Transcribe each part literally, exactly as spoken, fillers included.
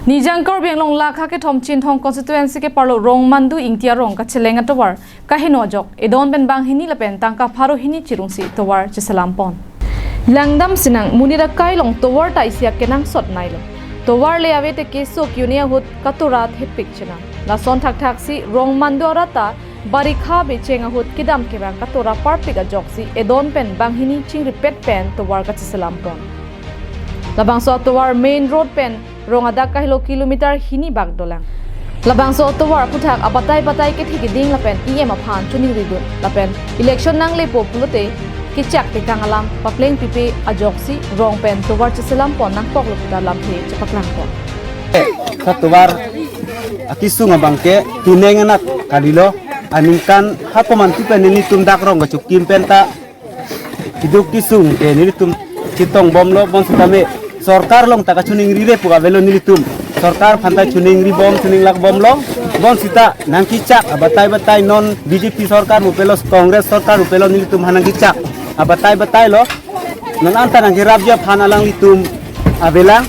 Nijang Karbi Anglong lakha kethom Chinthong constituency ke-arlo Rongmandu Ingti arong kacheleng atovar kaheno ajok edon pen banghini lapen tangka pharo hini chirungsi tovar cheselam pon. Langdam sinang monit akai along tovar ta isi akenangsot nailo. Tovar le ave te keso ke-un-e ahut katora thepik chenam. Lason thakthak si Rongmandu arat ta barikha becheng ahut kedam kevang katora parpik ajoksi edon pen banghini chingripet pen tovar kacheselam pon. Labangso atovar main road pen rong adak kahelo kilometer hini bak dolang. Labangso atovar aphuthak abatai batai kethe keding lapen E M aphan choningridun lapen election nanglepo pulote kechak tekang alam papleng pipe ajoksi rong pen tovar cheselam pon nangpoklo puta lamthe chepaklang pon. Sa tovar akesung abang ke tineng anat kalilo, aningkan hakomantu pen nelitum dak rong kachokim pen ta keduk kesung ke nelitum chetong bomlo, bonsitame sorkar along ta kachoningrire pu avelo nelitum. Sorkar aphan ta choningri bom, choninglak bomlo, bonsita nangkechak abatai batai non B J P sorkar mu pelo, Congress sorkar mu pelo, nelitum aphan nangkechak abatai batai lo. Non anta nangkerapji aphan alanglitum avelang.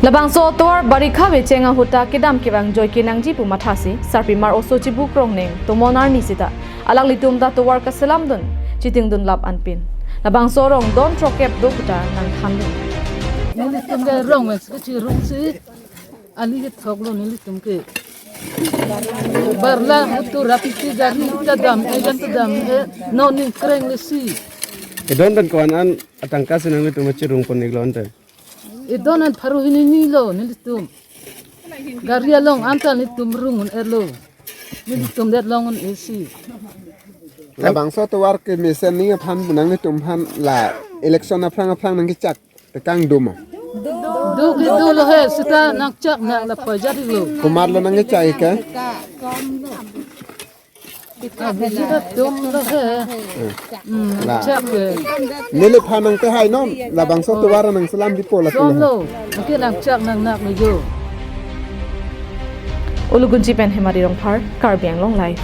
Labangso atovar barikha becheng ahut ta kedam kevang joike nangji pu mathasi sarpimar oso Chibu Krongneng tomon arni sita alanglitum ta tovar kaselamdun chitingdun lap anpin. Labangso rong don throkkep do puta nangthandun. Nelitum ke rong ves kechirungsi ali kethoklo nelitum ke. Barla hutu rapisi gari ta dam-e, jan ta dam-e, non ning kreng lesi. Edon pen ko-an an atangka si nanglitum chirung pon-iklo ante? Edon an pharo hini nilo nelitum. Gari along anta nelitum rung un-elo. Nelitum det long un-e si. Labangso atovar kemesen ning aphan pu nanglitum aphan la election aphrang aphrang nangkechak tekang do ma? Do ke dolo he, sita nangchak nang la pajat lo. Komatlo nangkechak ke? Abidi ta dolo he. Hmm, la nangchak ke. Neliphan nangkehai non, labangso atovar nangselam pipo latum he. Dolo, ke nangchak nang nak lo jo. Ulugunji pen Hemari Rongphar, Karbi Anglong Live.